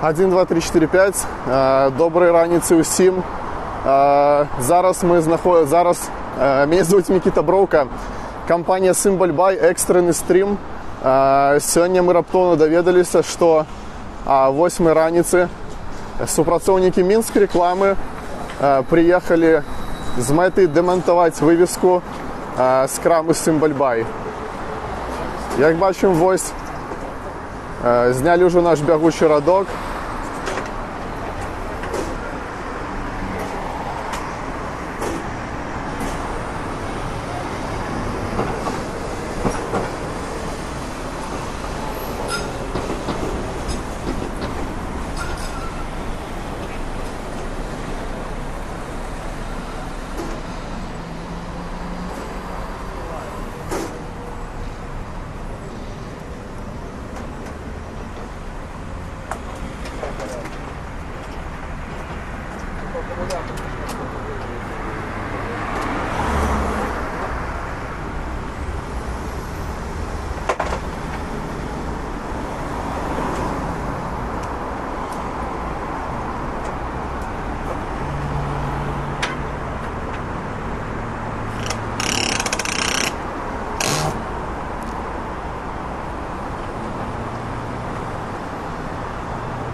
1, 2, 3, 4, 5. Добрай раніцы ўсім. Зараз мы знаходзімся. Зараз мяне завуць Мікіта Броўка. Кампанія Symbal.by, экстраны стрым. Сёння мы раптоўна даведаліся, што а 8 раніцы супрацоўнікі Мінск рэкламы прыехалі з мэтай дэмантаваць вывеску з крамы Symbal.by. Як бачым, вось знялі ўжо наш бягучы радок.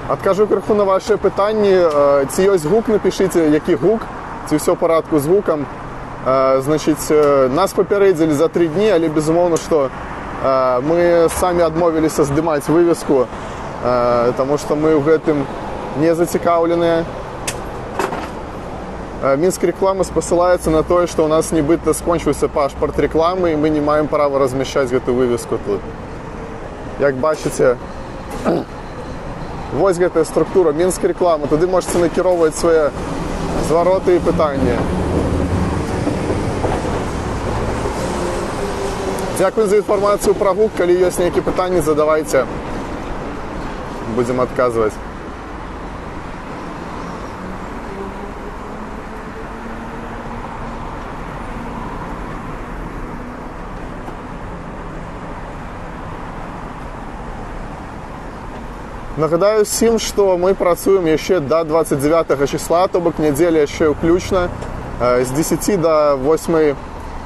Адкажу крыху на вашы пытанні. Ці ёсць гук, напішыце, які гук, ці ўсё ў парадку з гукам. Значыць, нас папярэдзілі за 3 дні, але безумоўна, што мы самі адмовіліся здымаць вывеску, таму што мы ў гэтым не зацікаўленыя. Мінск рэклама спасылаецца на тое, што ў нас нібыта скончыўся пашпарт рэкламы і мы не маем права размяшчаць гэту вывеску тут. Як бачыце, вось гэтая структура Мінск рэклама, туды можаце накіроўваць свае звароты і пытанні. Дзякуй за інфармацыю пра гук, калі ёсць нейкія пытанні, задавайце. Будзем адказваць. Нагадаю ўсім, што мы працуем яшчэ да 29 числа, то бок нядзеля яшчэ ўключна. З 10 до 8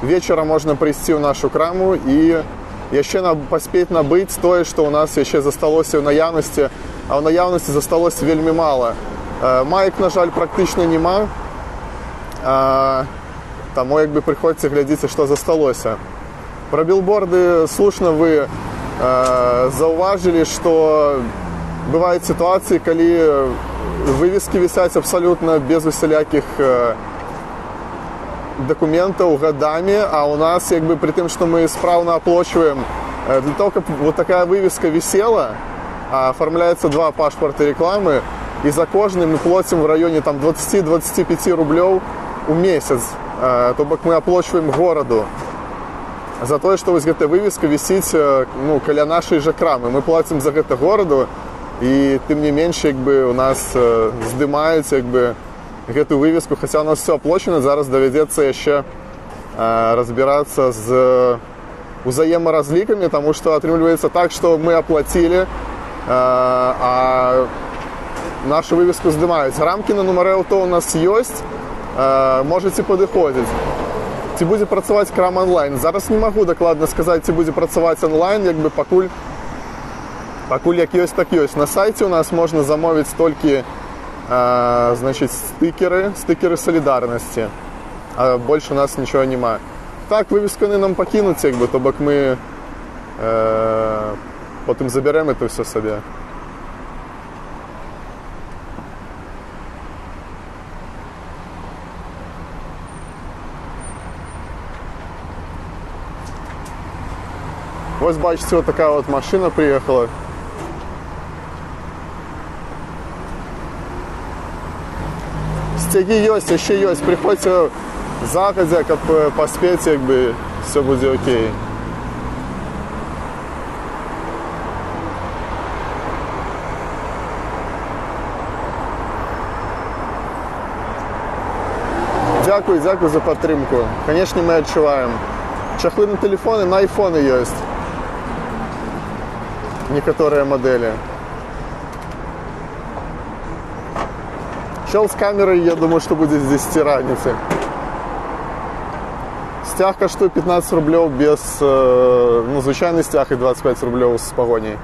вечара можна прыйсці ў нашу краму і яшчэ паспець набыць тое, што ў нас яшчэ засталося ў наяўнасці, а ў наяўнасці засталося вельмі мала. Маек, на жаль, практычна няма. Таму як бы прыходзьце, глядзіце, што засталося. Пра білборды слушна вы заўважылі, што бываюць сітуацыі, калі вывескі вісяць абсалютна без усялякіх дакументаў гадамі, а у нас як бы пры тым, што мы спраўна аплочваем, для того, каб вот такая вывеска висела, оформляется два пашпарта рекламы, и за кожны мы платим в районе там 20-25 рублёў у месяц. То бок мы аплочваем гораду за тое, што вось гэтая вывеска вісіць ну, каля нашай жа крамы. Мы платим за гэта гораду, і тым не менш як бы у нас здымаюць як бы гэтую вывеску, хаця у нас все аплочана. Зараз давядзецца яшчэ разбірацца з узаемаразлікамі, таму што атрымліваецца так, што мы аплацілі, а нашу вывеску здымаюць. Рамкі на нумары аўто у нас ёсць, можаце падыходзіць. Ці будзе працаваць крама онлайн? Зараз не магу дакладна сказаць, ці будзе працаваць онлайн, як бы пакуль як ёсць, так ёсць. На сайце у нас можна замовіць толькі значыць, стыкеры салідарнасці. А больш у нас нічога няма. Так, вывеску яны нам пакінуць, як бы, то бок мы потым забярэм это ўсё сабе. Вось бачыце, вот такая вот машина приехала. Сцягі ёсць, яшчэ ёсць. Прыходзьце загадзя, каб паспець, як бы все будзе окей. Дзякуй, дзякуй за падтрымку. Конечно, мы адчуваем. Чахлы на телефоны, на айфоны ёсць. Некоторые модели. Чел з камерай, я думаю, што будзе з 10 раніцы. Сцяг каштуе 15 рублёў без, ну, звычайны сцяг і 25 рублёў з пагоняй.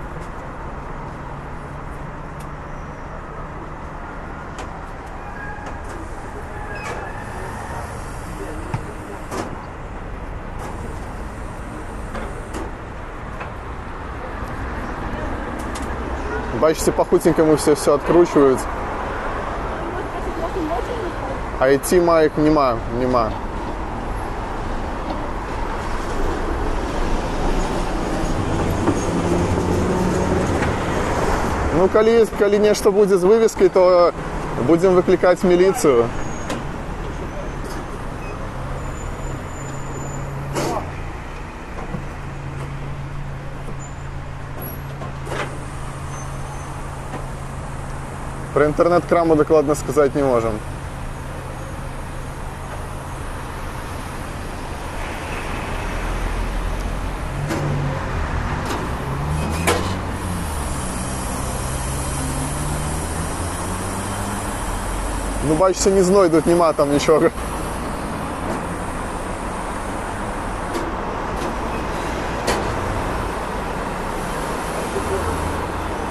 Бачыце, па-хуценькаму все откручивают. IT маек нема, нема. Ну, калі нешта будзе з вывескай, то будзем выклікаць міліцыю. Про інтэрнэт-краму дакладна сказаць не можам. Ну, бачыце, не знойдуць, нема там нічога.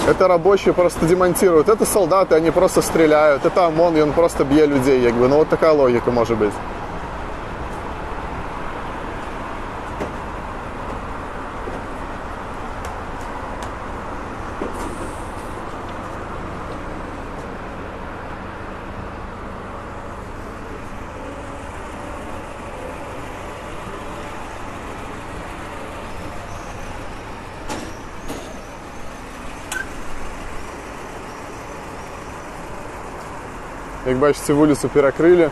Это рабочие просто демонтируют. Это солдаты, они просто стреляют. Это ОМОН, и он просто бьет людей. Как бы. Ну, вот такая логика может быть. Як бачыце, вуліцу перакрылі.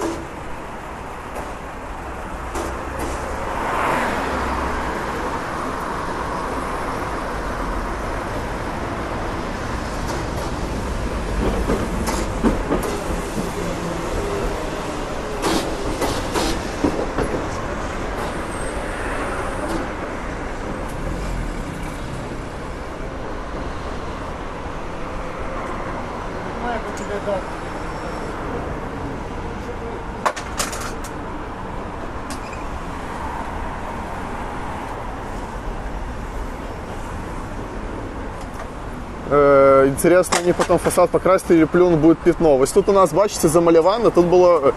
Интересно, они потом фасад покрасят или плюн будет пятно. Вось тут у нас, бачыце, замалявана, тут было...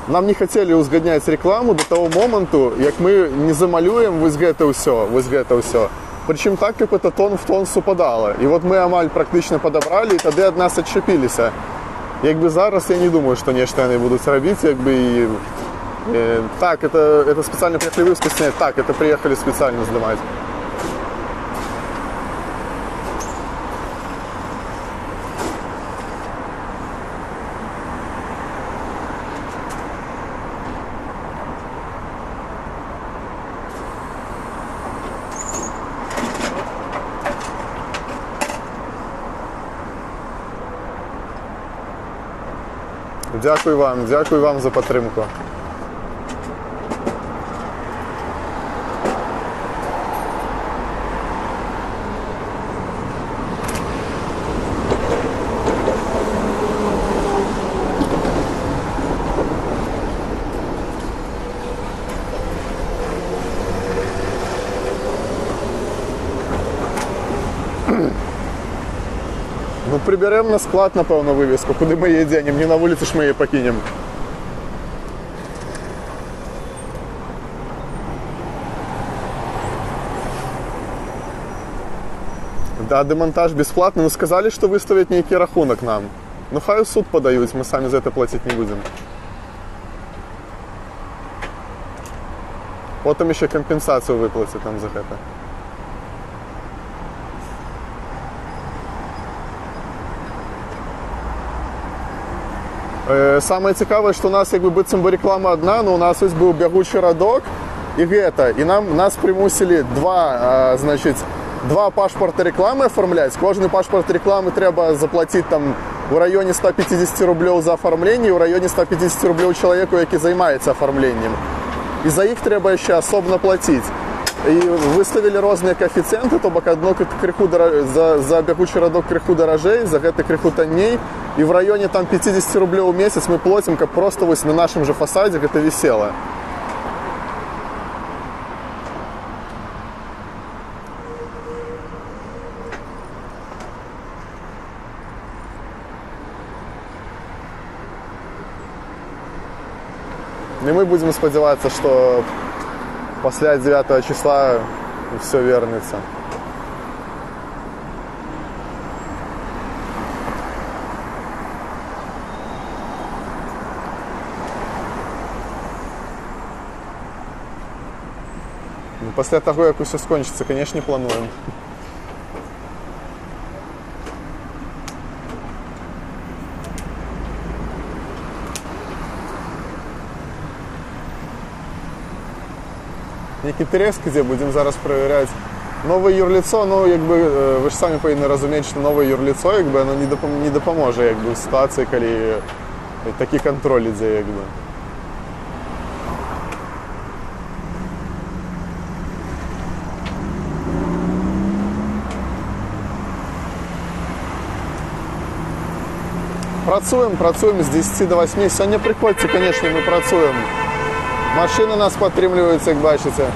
Нам не хотели узгадняць рекламу до того моменту, як мы не замалюем вось гэта ўсё, вось гэта ўсё. Прычым так, как это тон в тон супадало. І вот мы амаль практычна падабралі, і тады ад нас адчапіліся. Якбы зараз я не думаю, што нешта яны будуць рабіць, якбы і... Так, это специально приехали вывеску снять. Так, это приехали специально снимать. Дякую вам за підтримку. Ну, приберем на склад, напэўна, вывеску, куды мы яе дзенем, не на вуліцы ж мы яе пакінем. Да, демонтаж бесплатный, но сказали, что выставят некий рахунок нам. Ну, хай у суд подают, мы сами за это платить не будем. Потом еще компенсацию выплатят нам за это. Самое цікавае, што у нас як бы быццам бы реклама одна, но у нас ось быў бягучы радок і гэта, і нас прымусілі два пашпарта рекламы оформлять. Кожны пашпарт рекламы трэба заплаціць там у раёне 150 рублёў за оформление і ў раёне 150 рублёў чалавеку, які займаецца оформлением. І за іх трэба яшчэ асобна плаціць. І выставілі розныя каэфіцыенты, то бок адно крыху за бягучы радок крыху даражэй, за гэты крыху танней. І в раёне там 50 рублёў у месяц мы плоцім, каб просто вось на нашым жа фасадзе гэта вісела. І мы будзем спадзявацца, што пасля 9 числа всё вернется. Ну, пасля таго, як усё скончыцца, конечно, плануем. Нейкі трэск ідзе, будзем зараз правяраць. Новае юрліцо, ну, якби, вы ж самі павінны разумець, што новае юрліцо, якби, оно не дапаможа, якби, у сітуацыі, калі такі кантроль ідзе, якби. Працуем, працуем з 10 до 8. Сёння прыходзьце, конечно, мы працуем. Машины нас падтрымліваюць, як бачыце.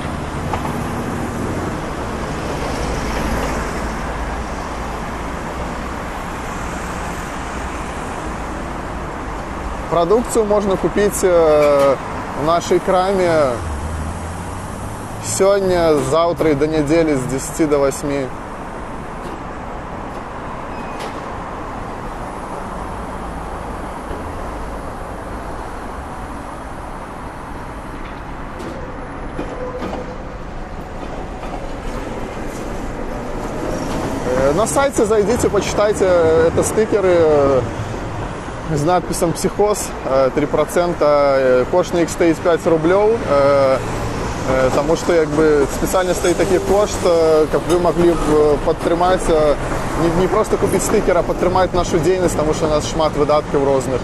Прадукцыю можна купіць у нашай краме сёння, заўтра і да нядзелі з 10 до 8. На сайте зайдите, почитайте, это стикеры с надписом «Психоз», 3%, кошт на их стоит 5 рублей, потому что якби, специально стоит такой кошт, как вы могли подтрымать, не просто купить стикер, а подтрымать нашу деятельность, потому что у нас шмат выдатков розных.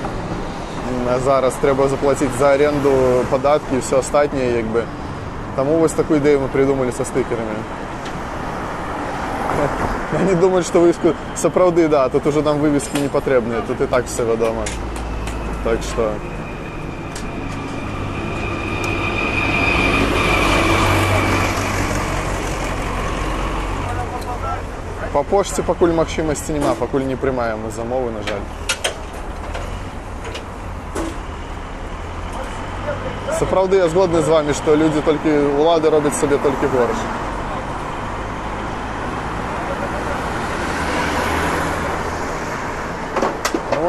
Зараз треба заплатить за аренду, податки и все остальное. Якби. Тому вот такую идею мы придумали со стикерами. Они думают, что вывеску сапраўды, да, тут уже нам вывески не патрэбныя, тут и так все вядома. Так что... По пошце пакуль магчымасці няма, пакуль не прымаем мы замовы, на жаль. Сапраўды, я згодны з вами, што людзі толькі, улады робяць сабе толькі горш.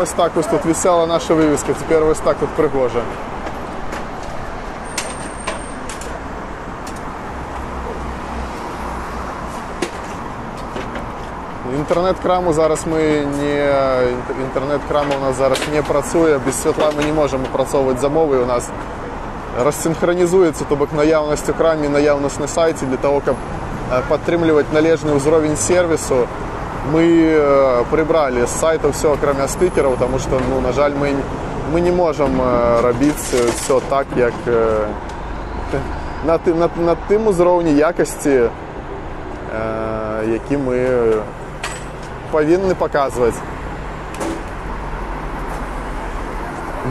Ось так ось тут висела наша вывеска, теперь ось так вот пригожа. Інтернет-краму зараз ми не, інтернет-крама у нас зараз не працює, без світла ми не можемо опрацьовувати замови, у нас розсинхронізується, то бок наявність у крамі, наявність на сайті для того, щоб підтримувати належний уровень сервісу. Мы прибрали с сайта все, кроме стикеров, потому что, ну, на жаль, мы не можем робить все так, як на тим узроўні якості, які ми повинні показувати.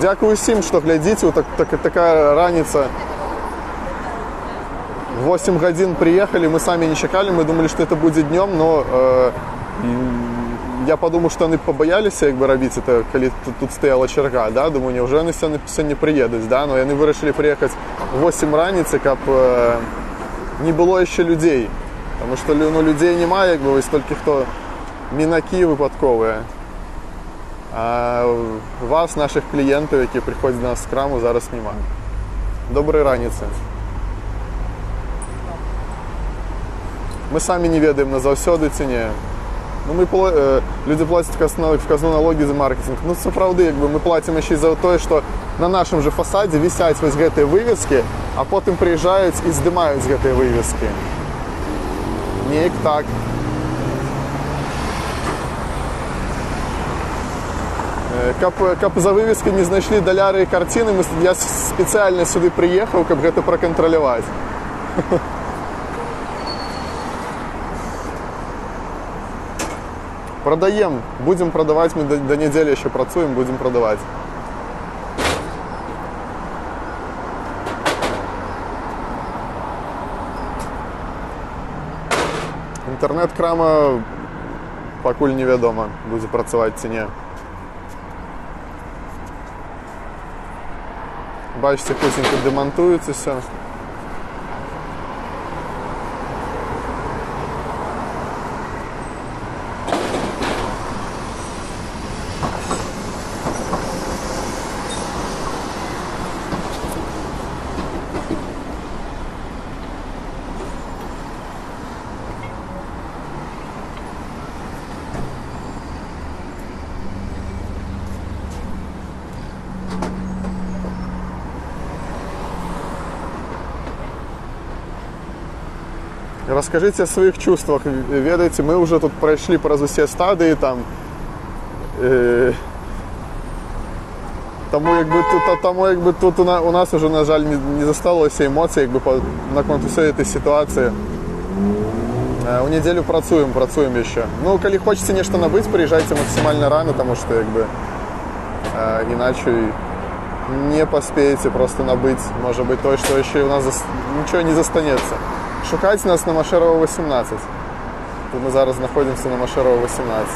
Дякую всім, що глядите, така раніца. 8 годин приехали, мы сами не чекали, мы думали, что это будет днем, но я подумал, что они побоялись, якби, робить это, коли тут стояла черга, да, думаю, неужели они сегодня приедут, да, но они вирішили приехать в 8 раницы, каб не было еще людей, потому что, ну, людей нема, якби, ось тільки хто мінаки випадкові, а вас, наших клієнтів, які приходять до нас з краму, зараз нема. Доброї раниці. Мы самі не ведаем, на заўсёды ці не. Ну, люди платят в казну налоги за маркетинг. Ну, сапраўды, якби, мы платим еще и за то, что на нашем же фасаде висят вось гэтыя вывески, а потым приезжают и здымаюць гэтыя вывески. Неяк так. Каб за вывески не знайшлі даляры і карціны, я спецыяльна сюды прыехаў, каб гэта пракантраляваць. Прадаем, будзем прадаваць, мы да нядзелі яшчэ працуем, будзем прадаваць. Інтэрнэт-крама пакуль невядома, будзе працаваць ці не. Бачыце, хуценька дэмантуюць усё. Расскажите о своих чувствах. Ведаеце, мы уже тут прайшлі праз усе стадыі там. Таму якбы тут, таму якбы тут у нас уже, на жаль, не засталося эмоцый якбы, наконт усёй этой сітуацыі. У нядзелю працуем, працуем яшчэ. Ну, калі хочаце нешта набыць, прыязджайце максімальна рана, таму што якбы, іначай не паспееце просто набыць, можа быць, тое, што яшчэ у нас нічога не застанецца. Шукайце нас на Машэрава 18. Тут мы зараз знаходзімся на Машэрава 18.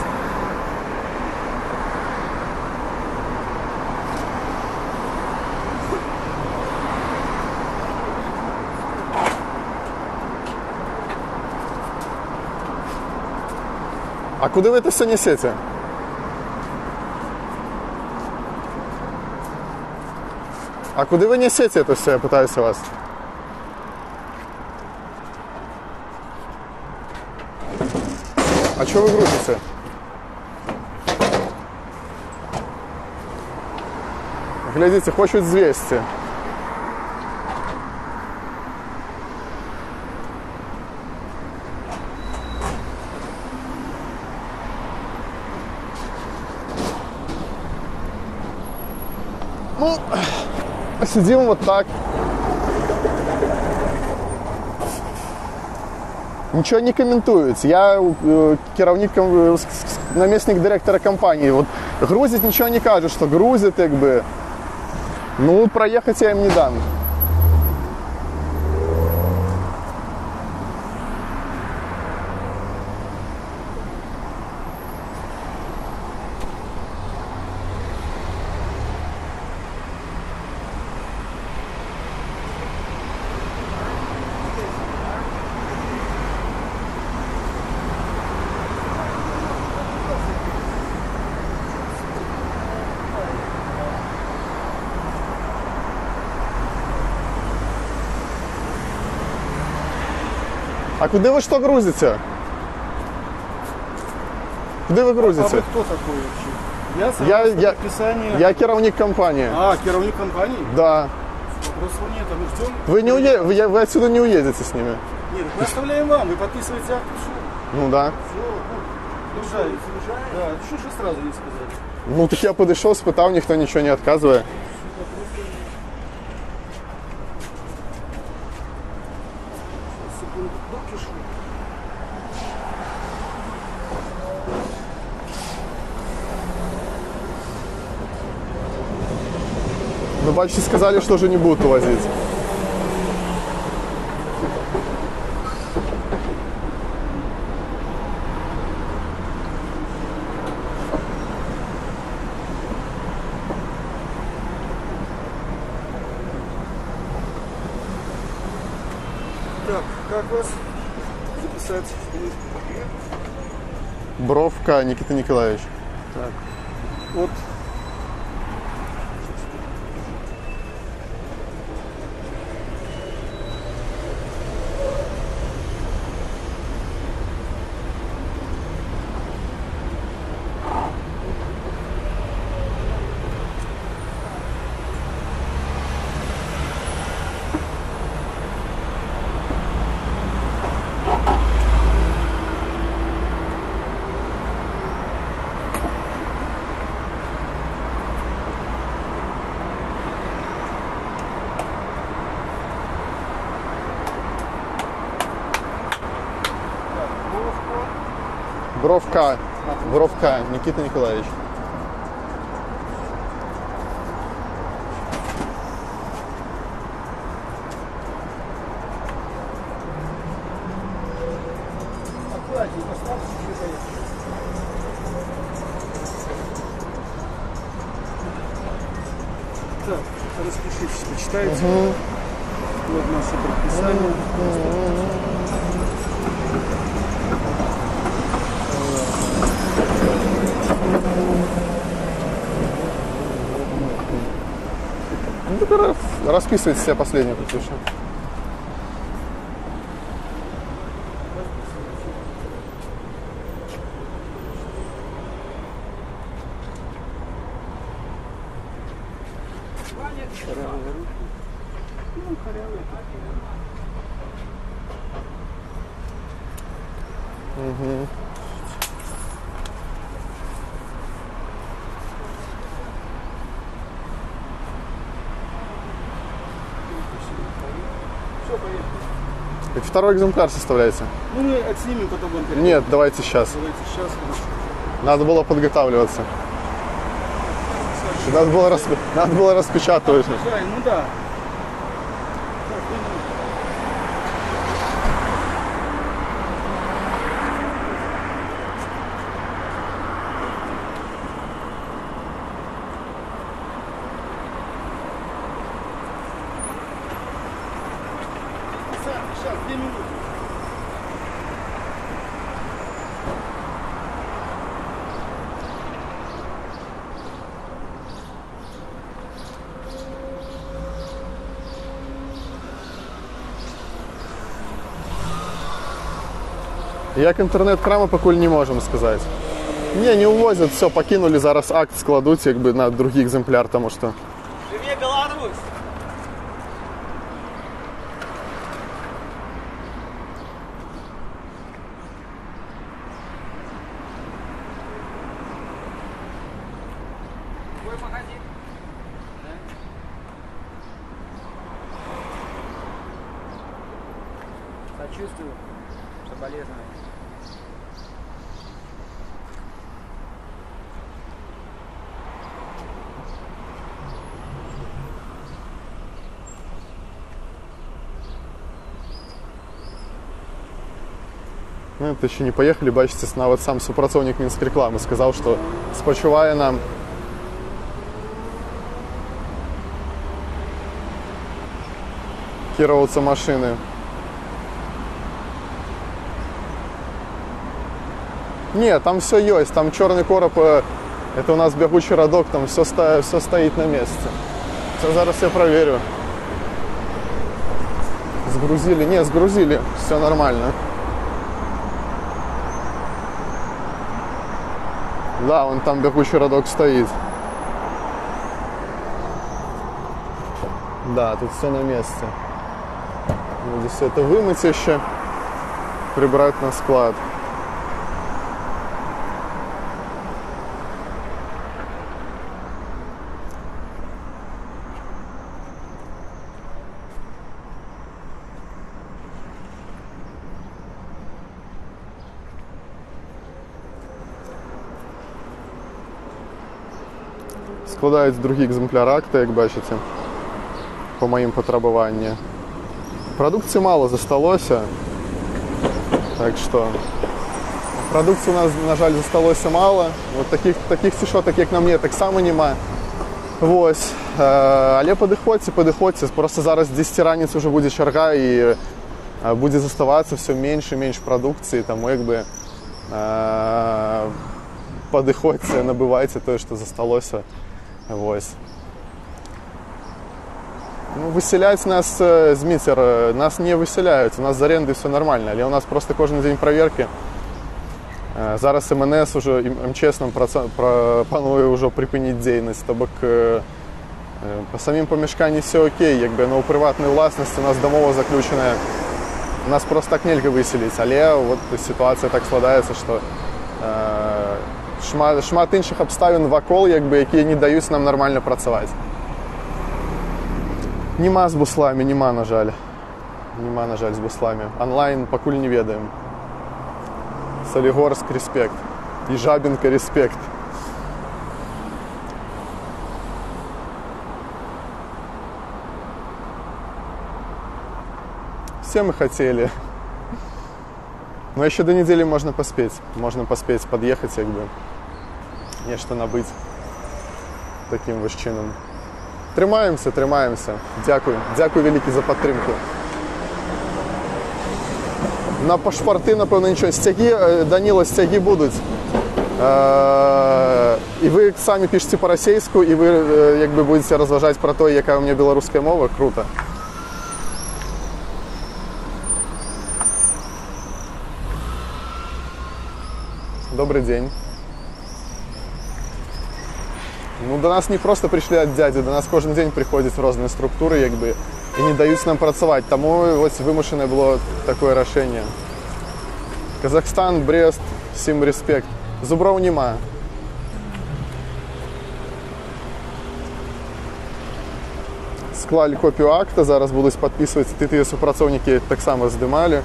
А куды вы это все несете? А куды вы несете это все, я пытаюсь у вас? А чё вы грузите? Глядите, хочут взвесить. Ну, сидим вот так. Ничего не комментуют. Я кіраўнік, намеснік дырэктара кампаніі. Вот грузить ничего не кажут, что грузит, как бы. Ну, проехать я им не дам. А куды вы что грузите? Куды вы грузите? А вы кто такой вообще? Я согласно предписанию... Я кіраўнік кампаніі. А, кіраўнік кампаніі? Да. Вопросов нет, а мы ждем. Вы не вы отсюда не уедете с ними. Нет, мы оставляем вам, вы подписываете акт, все. Ну да. Все, ну, уезжаете. Да, что же сразу не сказали? Ну так я подошел, спытал, никто ничего не отказывает. Ну, бачите, сказали, что уже не будут увозить. Так, как вас записать? Бровка Никита Николаевич. Так, вот. Бровка. Бровка Никита Николаевич. Аккуратнее, поставьте, чуть поехали. Так, распишитесь, почитайте. Угу. Вот наше предписание. Ну, так расписывайте себя последнее, подпишу. Угу. Все, поехали. Так второй экземпляр составляете? Ну, мы отснимем, потом вам передадим. Нет, давайте сейчас. Давайте сейчас, хорошо. Надо было подготавливаться. Надо было распечатывать. Ну да. Сейчас, 2 минуты. Як інтэрнэт-крама пакуль не можам сказаць. Не, не увозят, все, пакінулі, зараз акт складуць, якби на другі экземпляр, таму што... Жыве Беларусь! Твой магазин? Да. Сочувствую, соболезную. Ну, это еще не поехали, бачыце, нават сам супрацоўнік Мінскрэкламы сказаў, што спачувае нам. Кіроўца машыны. Не, там все есть, там черный короб, это у нас бегучий радок, там все стоит на месте. Все, зараз я проверю. Сгрузили, не, сгрузили, все нормально. Да, вон там бегучий радок стоит. Да, тут все на месте. Надо все это вымыть еще, прибрать на склад. Складаюць другі экземпляр акта, як бачыце, по маім патрабаванні. Прадукцыі мала засталося, так што прадукцыі у нас, на жаль, засталося мала. Вот такіх цішотак, як на мне, таксама няма. Вось. Але падыходзьце, падыходзьце. Просто зараз з 10 раніцы ўжо будзе чарга і будзе заставацца все менш і менш прадукцыі, таму якби падыходзьце, набывайце тое, што засталося. Вось. Ну, выселять нас, Змитер, нас не выселяют, у нас з аренды все нормально, але у нас просто кожен день проверки. Зараз МНС уже, МЧС нам прапануе ўжо прыпыніць дзейнасць, то бок па самім памяшканні все окей, якби, но ў прыватнай уласнасці у нас дамова заключаная, нас просто так нельга выселіць, але вот сітуацыя так складаецца, што шмат іншых абставін вакол, якби, якія не даюць нам нармальна працаваць. Нема з буслами, нема, на жаль. Нема, на жаль, з буслами. Онлайн пакуль не ведаем. Солигорск, респект. І Жабінка респект. Все мы хотели. Но еще до недели можно поспеть. Можно поспеть подъехать, як бы. Нешта набыць таким вось чынам. Трымаемся, трымаемся. Дзякуй. Дзякуй вялікі за падтрымку. На пашпарты, напэўна, нічого. Сцягі, Даніла, сцягі будуць. І вы самі пішаце па-расейску, і вы як бы будете разважаць пра то, якая у меня беларуская мова. Круто. Добрый день. Ну, до нас не просто пришли от дяди, до нас кожен день приходять розныя структуры, як бы, і не даюць нам працаваць. Таму вось вымушанае было такое рашэнне. Казахстан, Брест, всім респект. Зуброў нема. Склалі копію акта, зараз будуць падпісваць, тыя супрацоўнікі таксама здымалі.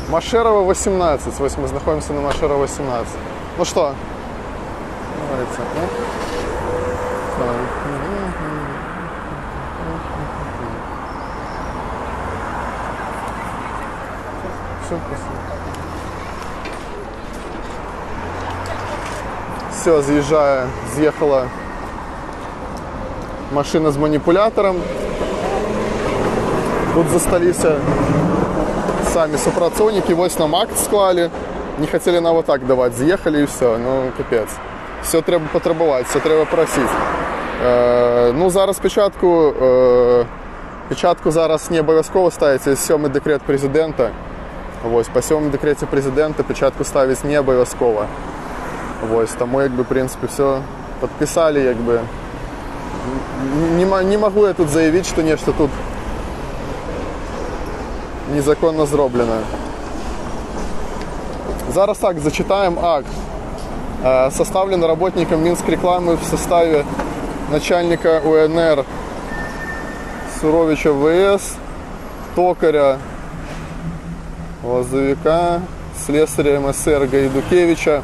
Машерова 18. Вось мы знаходзімся на Машерова 18. Ну что? Давайте. Все, спасибо. Все, з'їжджає, з'їхала машина з маніпулятором. Тут засталіся самі супрацоўнікі, вось нам акт склалі, не хацелі нават так даваць, з'ехалі і все, ну капец. Все трэба патрабаваць, все трэба прасіць. Ну зараз печатку зараз не абавязкова ставіць, сёмы дэкрэт прэзідэнта. Вось, па сёмым дэкрэце прэзідэнта печатку ставіць не абавязкова. Вось, таму як бы, в принципе, все подписали, як бы. Не могу я тут заявить, что нешта тут незаконно зроблено. Зараз так, зачитаем акт. Составлен работником Минск-рекламы в составе начальника УНР Суровича ВС, токаря Лозовика, слесаря МСР Гайдукевича,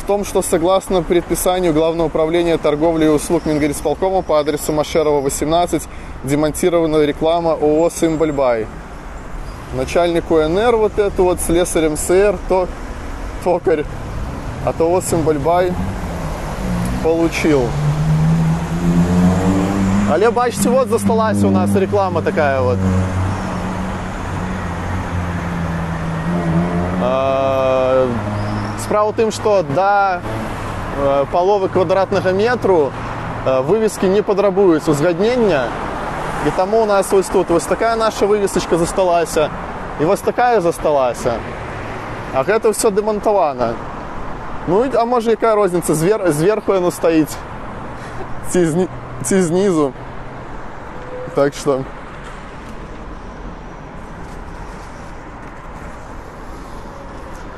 в том, что согласно предписанию Главного управления торговли и услуг Мингорисполкома по адресу Машерова 18 демонтирована реклама ООО «Сымбальбай». Начальник УНР вот эту вот, слесарь МСР, то, токарь от ООО «Сымбальбай» получил. Але, бачите, вот засталась у нас реклама такая вот. Справа ў тым, што да паловы квадратнага метру вывески не патрабуюць узгаднення. І таму у нас вось тут вось такая наша вывесачка засталася, і вось такая засталася. А гэта ўсё дэмантавана. Ну, а можа, якая розніца, зверху яно стаіць, ці знізу. Так што...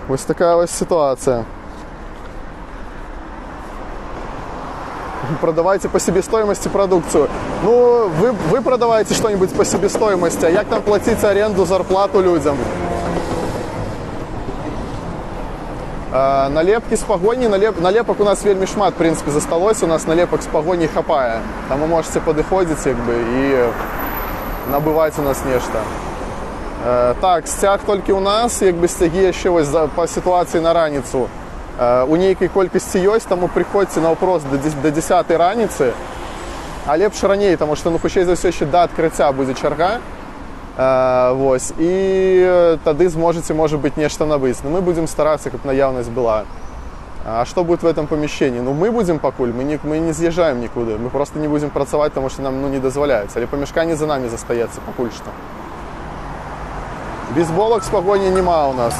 Вось такая вось ситуация. Продавайте по себестоимости продукцию. Ну, вы продаваете что-нибудь по себестоимости, а як там платить аренду, зарплату людям? Налепки с погони, налепок у нас вельмі шмат, в принципе, засталось. У нас налепок с погони хапае. Там вы можете падыходзіць, як бы, і набываць у нас нешта. Так, сцяг толькі у нас, як бы сцягі яшчэ вось па сітуацыі на раніцу. У нейкай колькасці ёсць, таму прыходзьце наўпрост да 10 раніцы, а лепш раней, таму што, ну, хутчэй за ўсё, яшчэ да адкрыцця будзе чарга. Вось, і тады зможаце, можа быць, нешта набыць. Но мы будзем старацца, каб наяўнасць была. А што будет в этом помещении? Ну, мы будзем пакуль, мы не з'язджаем нікуды, мы просто не будзем працаваць, таму што нам, ну, не дазваляюць. Але памяшканне за намі застаецца пакуль што. Бейсболок з погоні нема у нас.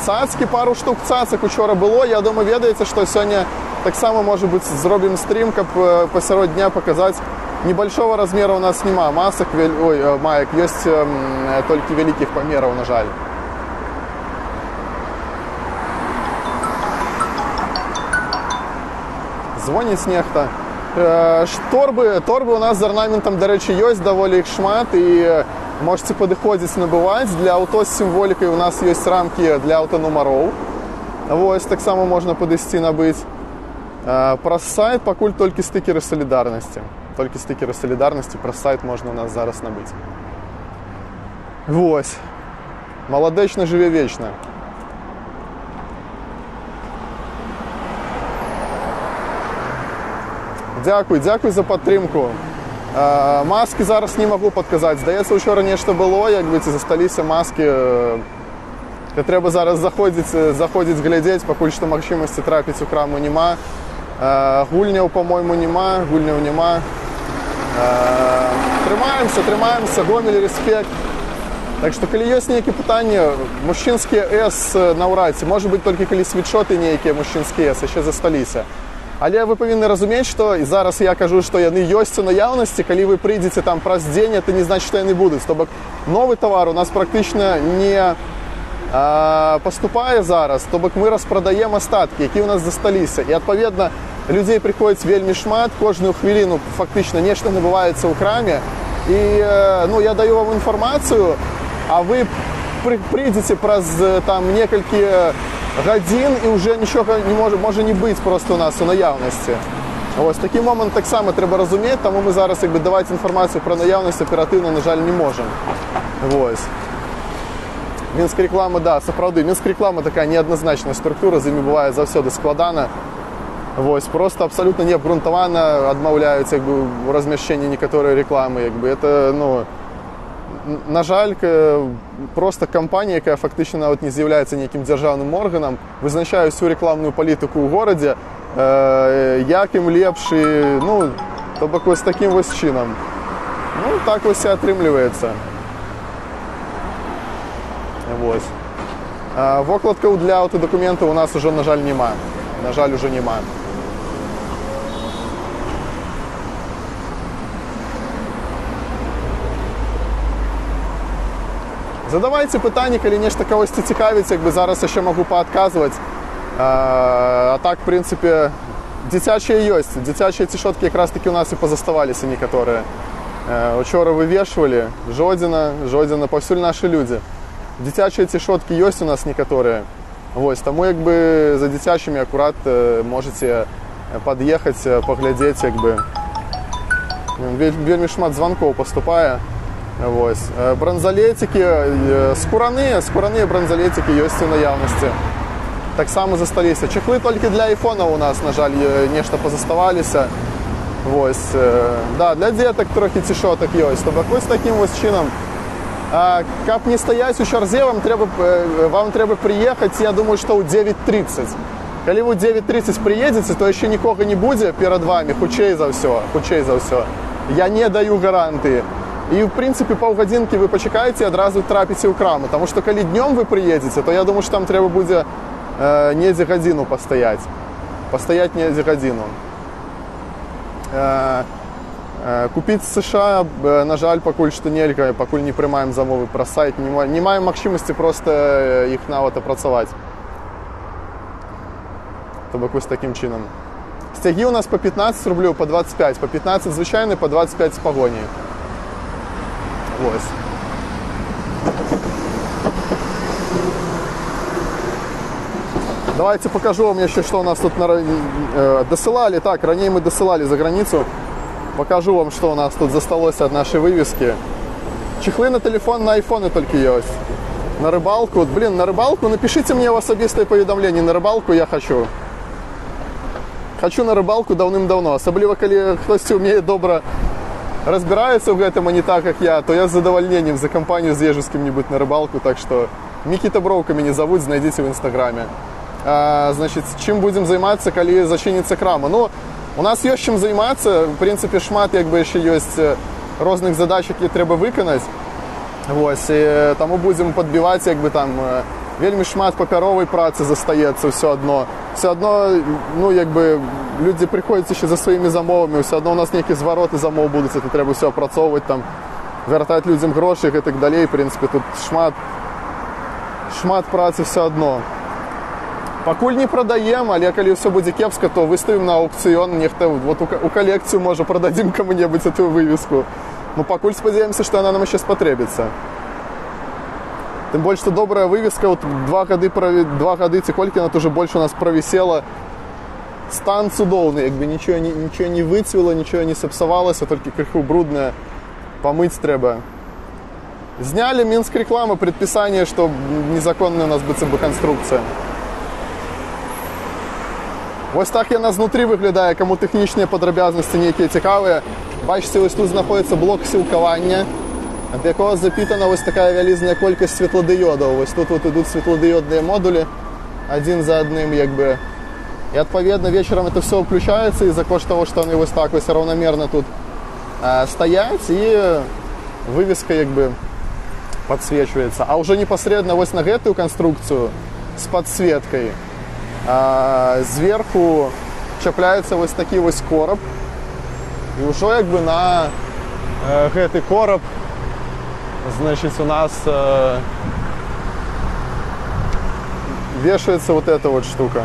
Цацкі, пару штук цацак учора было. Я думаю, ведаеце, што сёння таксама, можа быць, зробім стрым, каб пасярод дня паказаць. Небольшого размера у нас нема масок, ой, маек, ёсць толькі вялікіх памераў, на жаль. Звоніць нехта. Торбы у нас з арнаментам, дарэчы, ёсць, даволі іх шмат, і можаце падыходзіць, набываць. Для аўто з сімволікай у нас ёсць рамкі для аўтанумароў. Вось, таксама можна падысці набыць. Праз сайт пакуль толькі стыкеры салідарнасці. Толькі стыкеры салідарнасці праз сайт можна у нас зараз набыць. Вось. Маладэчна жыве вечна. Дзякуй, дзякуй за падтрымку. Маскі зараз не магу падказаць. Здаецца, учора нешта было, як бы ці засталіся маскі. Трэба зараз заходзіць глядзець, пакуль што магчымасці трапіць у краму няма. Гульняў, па-мойму, няма, гульняў няма. Трымаемся, трымаемся, Гомель, респект. Так што, калі ёсць нейкія пытанні, мужчынскія S наўрад ці, можа быць, толькі калі світшоты нейкія мужчынскія S яшчэ засталіся. Але вы павінны разумець, што і зараз я кажу, што яны ёсць у наяўнасці, калі вы прыйдзеце там праз дзень, это не значыць, што яны будуць. То бок новы тавар у нас практычна не паступае зараз, то бок мы распрадаем астаткі, якія ў нас засталіся. І, адпаведна, людзей прыходзіць вельмі шмат, кожную хвіліну фактычна нешта набываецца ў краме. І, ну, я даю вам інфармацыю, а вы прыйдзеце праз там некалькі гадзін, і ўжо нічога не можа не быць проста у нас у наяўнасці. Вось такі момант таксама трэба разумець, таму мы зараз якбы даваць інфармацыю пра наяўнасць аператыўна, на жаль, не можам. Вось. Мінск рэклама, да, сапраўды, Мінск рэклама такая неадназначная структура, з імі бывае заўсёды складана. Вось, просто абсалютна неабгрунтавана адмаўляюць якбы у размяшчэнні некаторыя рэкламы, якбы это, ну, на жаль, просто кампанія, якая фактычна нават не з'яўляецца нейкім дзяржаўным органам, вызначае всю рэкламную палітыку ў горадзе, як ім лепш, і, ну, то бок вось такім вось чынам. Ну, так вось і атрымліваецца. Вось. Вокладкаў для аўтадакументаў у нас ужо, на жаль, няма. На жаль, ужо няма. Задавайце пытанні, калі нешта кагосьці цікавіць, якбы зараз яшчэ магу паадказваць. А так, в прынцыпе, дзіцячыя ёсць. Дзіцячыя цішоткі якраз такі у нас і пазаставаліся некаторыя. Учора вывешвалі, Жодзіна, Жодзіна, паўсюль нашы людзі. Дзіцячыя цішоткі ёсць у нас некаторыя. Вось, таму якбы за дзіцячымі акурат можаце пад'ехаць, паглядзець, якбы. Вельмі шмат званкоў паступае. Вось. Бранзалецікі, скураныя бранзалецікі ёсць у наяўнасці. Таксама засталіся. Чехлы толькі для айфонаў у нас, на жаль, нешта пазаставаліся. Вось. Да, для дзетак трохі цішотак ёсць. То бок вось такім вось чынам. Каб не стаяць у чарзе, вам трэба прыехаць, я думаю, што ў 9:30. Калі вы ў 9:30 прыедзеце, то яшчэ нікога не будзе перад вамі, хутчэй за ўсё, хутчэй за ўсё. Я не даю гарантыі. І, в прынцыпе, паўгадзінкі вы пачакаеце і адразу трапіце ў краму. Таму што калі днём вы прыедзеце, то я думаю, што там трэба будзе недзе гадзіну пастаяць. Пастаяць недзе гадзіну. Купіць з США, на жаль, пакуль што нельга, пакуль не прымаем замовы праз сайт, не маем магчымасці проста іх нават апрацаваць. То бок вось такім чынам. Сцягі у нас па 15 рублёў, па 25, па 15 звычайны, па 25 з пагоняй. Вось. Давайте покажу вам еще, что у нас тут досылали. Так, ранее мы досылали за границу. Покажу вам, что у нас тут засталось от нашей вывески. Чехлы на телефон, на айфоны только есть. На рыбалку. Блин, на рыбалку напишите мне в особистое поведомление. На рыбалку я хочу. Хочу на рыбалку давным-давно. Особливо, коли хтось умеет добро разбирается в этом, а не так, как я, то я с задовольнением за компанию съезжу с кем-нибудь на рыбалку. Так что Никита Бровка меня зовут, найдите в Инстаграме. Чым будем займацца, калі зачынится крама? У нас ёсць чым займацца, в прынцыпе, шмат яшчэ ёсць розных задач, якія трэба выканаць. Вось, і таму будзем падбіваць, вельмі шмат папяровай працы застаецца ўсё адно. Всё адно, людзі прыходзяць яшчэ за сваімі замовамі, ўсё адно у нас нейкія звароты замоў будуць, это трэба ўсё апрацоўваць, вяртаць людзям грошы і гэтак далей. В прынцыпе, тут шмат працы ўсё адно. Пакуль не прадаем, але калі ўсё будзе кепска, то выставім на аўкцыён, нехта вот у калекцыю, можа, прададзім каму-небудзь эту вывеску. Ну, пакуль спадзяемся, што яна нам яшчэ спатрэбіцца. Тым больш, што добрая вывеска, вот 2 гады ці колькі яна уже больш у нас правісела. Стан цудоўны, як бы нічого не выцвіла, нічого не сапсавалася, толькі крыху брудная, памыць трэба. Зняли Минск реклама предписание, что незаконная у нас быццам бы конструкция. Вось так яна знутры выглядае, каму тэхнічныя падрабязнасці нейкія цікавыя. Бачыце, вось тут знаходіцца блок сілкавання, ад якога запітана вось такая вялізная колькасць светладыёдаў. Вось тут вот ідуць светладыёдныя модулі адзін за адным, як бы. І адпаведна вечарам это все включаецца, і за кошт того, што яны вось так вось раўнамерна тут стаяць, і вывеска як бы подсвечивается. А уже непосредственно вось на гэтую канструкцыю з подсветкой зверху чапляецца вось такі вось кораб. І ўжо як бы на гэты кораб, значит, у нас вешается вот эта вот штука.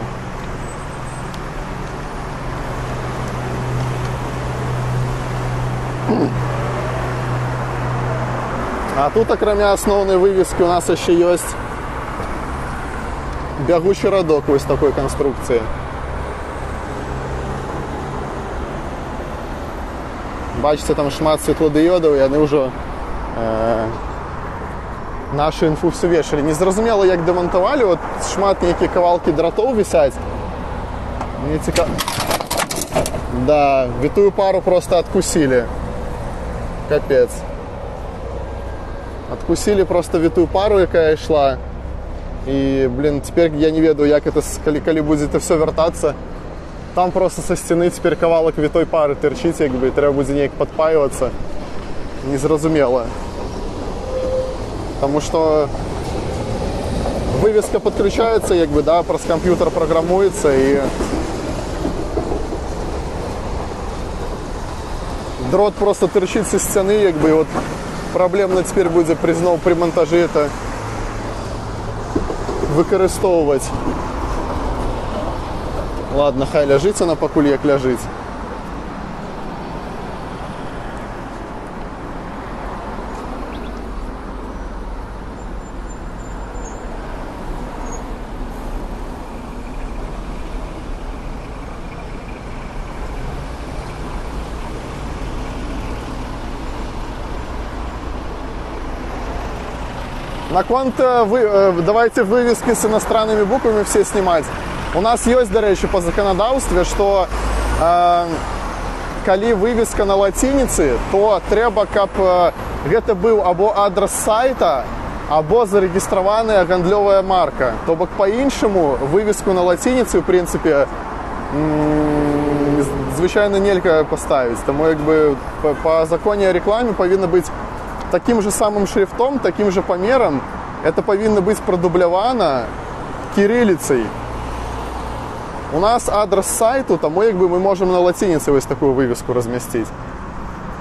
А тут, акрамя асноўнай вывескі, у нас яшчэ ёсць бягучы радок вось такой канструкцыі. Бачыце, там шмат светладыёдаў, і яны ўжо нашу інфу всю вешалі. Незразумела, як дэмантавалі, вот шмат нейкія кавалкі дратоў вісяць. Мне цікава. Да, витую пару просто откусили. Капец. Откусили просто витую пару, якая ішла. І, блин, теперь я не ведаю, як это, калі будзе это все вяртацца. Там просто со сцены теперь кавалак витой пары тырчыць, як бы, і трэба будзе неяк падпайвацца. Незразумела. Таму што вывеска подключается, як бы, да, праз камп'ютар праграмуецца, і дрот просто торчит со сцены, як бы, и вот проблемно теперь будет зноў при монтаже это выкарыстоўваць. Ладно, хай ляжыць она пакуль як ляжыць. Наконт давайте вывески с иностранными буквами все снимать. У нас есть, дарэчы, по законодаўстве, что калі вывеска на лацініцы, то трэба, каб гэта быў або адрас сайта, або зарэгістраваная гандлёвая марка. То бок па-іншаму вывеску на лацініцы, в прынцыпе, звычайна нельга паставіць. Таму як бы па законе о рекламе павінна быць таким же самым шрифтом, таким же памерам. Это павінна быць прадублявана кириллицей. У нас адрес сайту, таму як бы мы можем на лацініцы вось такую вывеску размясціць.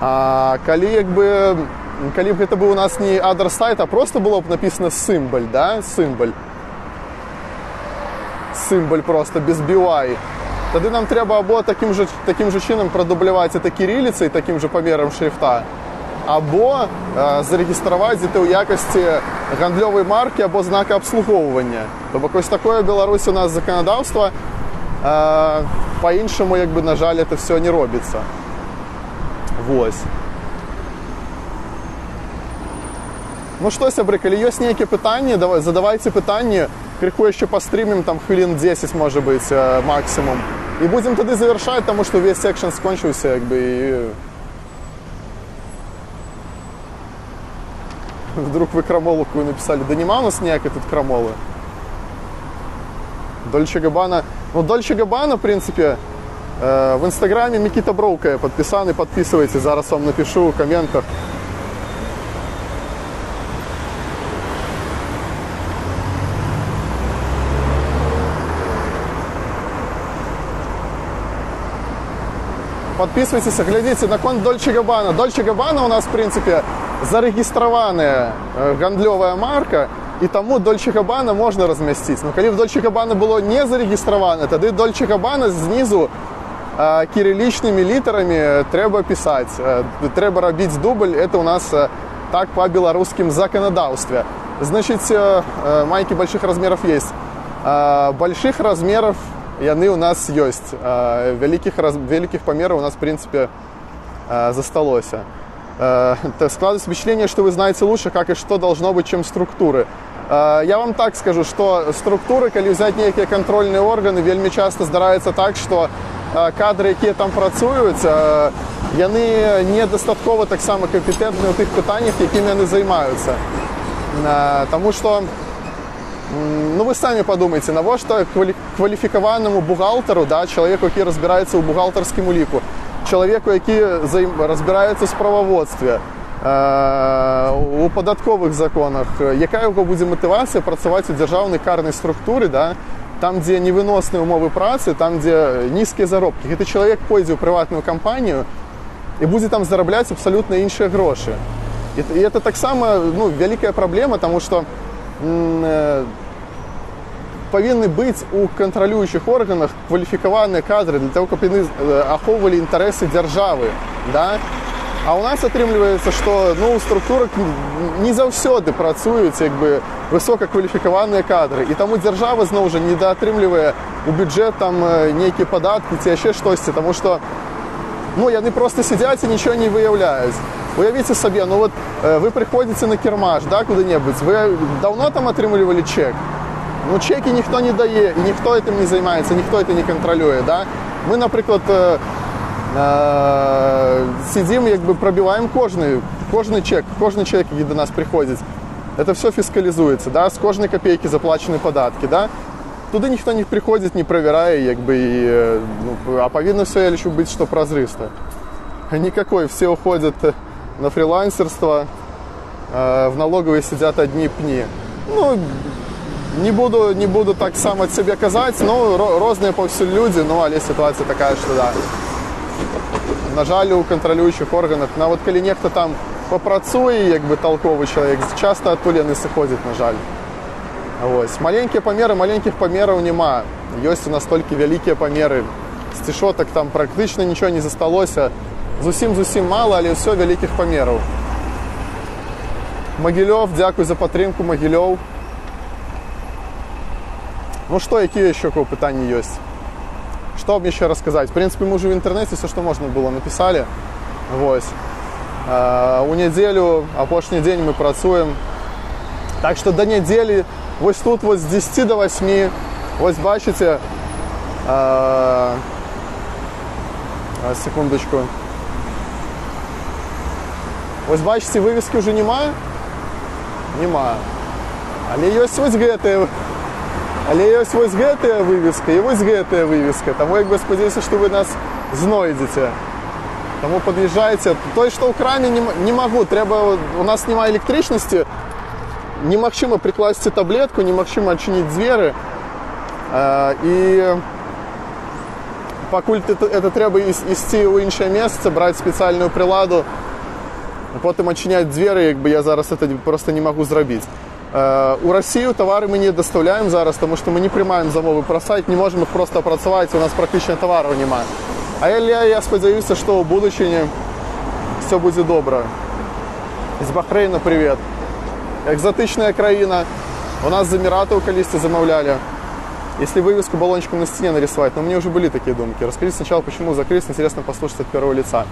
А калі як бы, калі б гэта быў у нас не адрес сайта, а просто было б написано символ, да, символ. Символ просто без BY. Тады нам трэба або таким же чынам прадубляваць это кириллицей, таким же памерам шрифта, або зарэгістраваць гэта ў якасці гандлёвай маркі або знака абслугоўвання. То бок вось такое ў Беларусі у нас заканадаўства, па-іншаму, як бы, на жаль, это все не робіцца. Вось. Ну што, сябры, калі ёсць нейкія пытанні, давай, задавайце пытанні, крыху яшчэ пастрымім, там хвілін 10, можа быць, максимум. І будзем тады завяршаць, таму што увесь экшн скончыўся, як бы, і вдруг вы крамолу какую написали. Да нема у нас ніякай тут крамолы. Дольче Габбана. Ну, Дольче Габбана, в принципе, в Инстаграме Микита Броука я подписанный, подписывайтесь, зараз вам напишу в комментах. Подписывайтесь, глядите на конт Дольче Габбана. Дольче Габбана у нас, в принципе, зарэгістраваная гандлёвая марка. І таму Дольче Габана можна размясціць. Но калі б Дольче Габана было не зарэгістравана, тады Дольче Габана знізу кірылічнымі літарамі трэба пісаць. Трэба рабіць дубль, это у нас так па беларускім заканадаўстве. Значит, майки больших размеров есть. Больших размеров яны у нас ёсць. Вялікіх памераў у нас, в принципе, засталося. Складывается впечатление, что вы знаете лучше, как и что должно быть, чем структуры. Я вам так скажу, что структуры, калі взять нейкія контрольные органы, вельмі часто здараецца так, что кадры, якія там працуюць, яны недастаткова таксама кампетэнтны ў тых пытаннях, якімі яны займаюцца. Таму что ну, вы самі подумайте, навошта кваліфікаванаму бухгалтеру, да, чалавеку, які разбіраецца ў бухгалтарскім уліку, чалавеку, які разбіраецца ў справаводстве, у падатковых законах, якая яго будзе матывацыя працаваць у дзяржаўнай карнай структуры, да, там, дзе невыносныя умовы працы, там, дзе нізкія заробкі? Гэты чалавек пойдзе ў прыватную кампанію і будзе там зарабляць абсалютна іншыя грошы. І это таксама, ну, вялікая праблема, таму што павінны быць у кантралюючых органах кваліфікаваныя кадры для того, каб яны ахоўвалі інтарэсы дзяржавы, да? А у нас атрымліваецца, што, ну, у структурах не заўсёды працуюць як бы высокакваліфікаваныя кадры, і таму дзяржава зноў жа недаатрымлівае у бюджэт там нейкія падаткі ці яшчэ штосьці, таму што, ну, яны просто сядзяць і нічого не выяўляюць. Уявіце сабе, ну вот вы прыходзіце на кірмаш, да, куды-небудзь, вы давно там атрымлівалі чек? Ну, чекі ніхто не дае, і ніхто этим не займаецца, ніхто это не кантралюе, да? Мы, напрыклад, сидим, як бы пробиваем кожны чек, кожны чек, які до нас прыходзіць. Это все фискализуется, да, с кожнай копейки заплачены падаткі, да? Туды ніхто не прыходзіць, не правярае, як бы, і, ну, а павінна все, я лічу, быць, што празрыста. Никакой, все уходят на фрилансерство, в налоговой сидят одни пни. Ну, не буду так сам от себе казаць, но розныя паўсюль людзі, ну, але ситуация такая, что да. На жаль, у кантралюючых органах, нават калі нехта там папрацуе, як бы толковы чалавек, часто адтуль яны сыходзяць, на жаль. Вось. Маленькія памеры, маленькіх памераў няма. Ёсць у нас толькі вялікія памеры. З цішотак там практычна нічого не засталося. Зусім-зусім мала, але ўсё вялікіх памераў. Магілёў, дзякуй за падтрымку, Магілёў. Ну што, якія яшчэ кого пытанні ёсць? Что вам еще рассказать? В принципе, мы уже в интернете все, что можно было, написали. Вось. У нядзелю, апошні дзень мы працуем. Так что до нядзелі, вось тут вот с 10 до 8, вось бачыце, секундочку. Вось бачыце, вывески уже няма? Няма. Але ёсць вось гэтыя. Але ёсць вось гэтая вывеска і вось гэтая вывеска. Таму як бы спадзяюся, што вы нас знойдзеце. Таму пад'язджайце. Той, што ў краме, не магу, трэба, у нас няма электрычнасці, немагчыма прыкласці таблетку, немагчыма адчыніць дзверы. І пакуль ты, это трэба ісці ў іншае месца, браць спецыяльную прыладу, потым адчыняць дзверы, як бы я зараз это просто не магу зрабіць. У Россию товары мы не доставляем зараз, тому что мы не прымаем замовы пра сайт, не можем их просто апрацаваць, у нас практычна товараў няма. Але я спадзяюся, што ў будучыні все будзе добра. З Бахрейна привет. Экзотычная краіна. У нас з Эмиратаў калісьці замаўлялі. Если вывеску баллончиком на стене нарисовать, но у меня уже были такие думки. Расскажите сначала, почему закрылись, интересно послушать от первого лица.